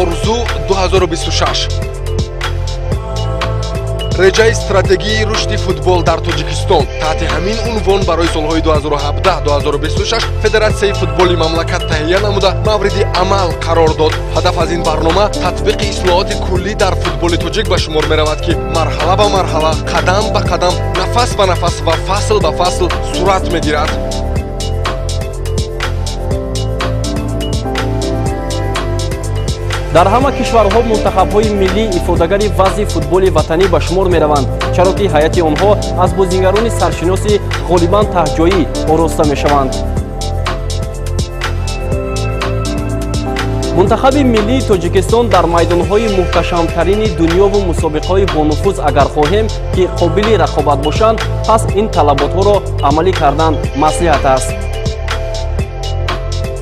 Орзу 2026. Реҷаи стратегии рушди футбол дар Тоҷикистон таҳти ҳамин унвон барои солҳои 2017-2026 Федератсияи футболи мамлакат таҳия намуда мавриди амал қарор дод. Ҳадаф аз ин барнома татбиқи ислоҳоти куллӣ дар футболи тоҷик ба шумор меравад, ки марҳала ба марҳала, қадам ба қадам, нафас ба нафас ва фасл ба фасл сурат мегирад. Дар ҳама кишварҳо мунтахабҳои миллӣ ифодагари вазъи футболи ватанӣ ба шумор мераванд, чаро ки ҳайати онҳо аз бозингарони саршиноси ғолибан таҳҷоӣ ороста мешаванд. Мунтахаби миллии Тоҷикистон дар майдонҳои муҳташамтарини дунёву мусобиқаҳои бонуфуз агар хоҳем, ки қобили рақобат бошанд, пас ин талаботҳоро амалӣ кардан маслиҳат аст.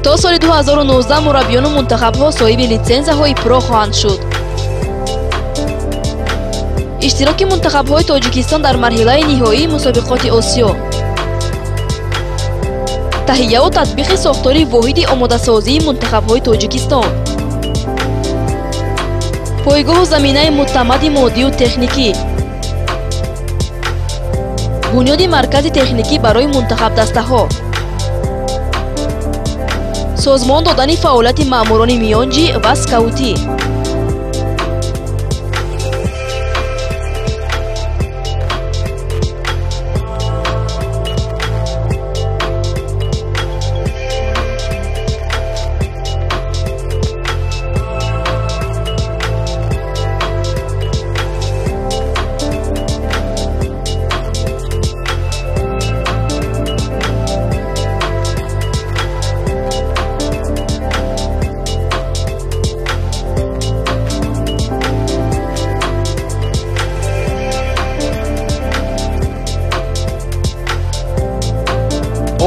То соли 2019 мураббиёну мунтахабҳо соҳиби литсензияҳои про хоҳанд шуд. Иштироки мунтахабҳои Тоҷикистон дар марҳилаи ниҳоии мусобиқоти Осиё, таҳияву татбиқи сохтори воҳиди омодасозии мунтахабҳои Тоҷикистон, пойгоҳу заминаи муътамади моддию техникӣ, бунёди маркази техникӣ барои мунтахабдастаҳо, созмон додани фаъолияти маъмурони миёнҷӣ ва скаутӣ.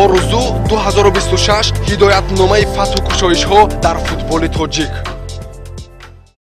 Орзу 2026 ҳидоятномаи фатҳу кушоишҳо дар футболи тоҷик.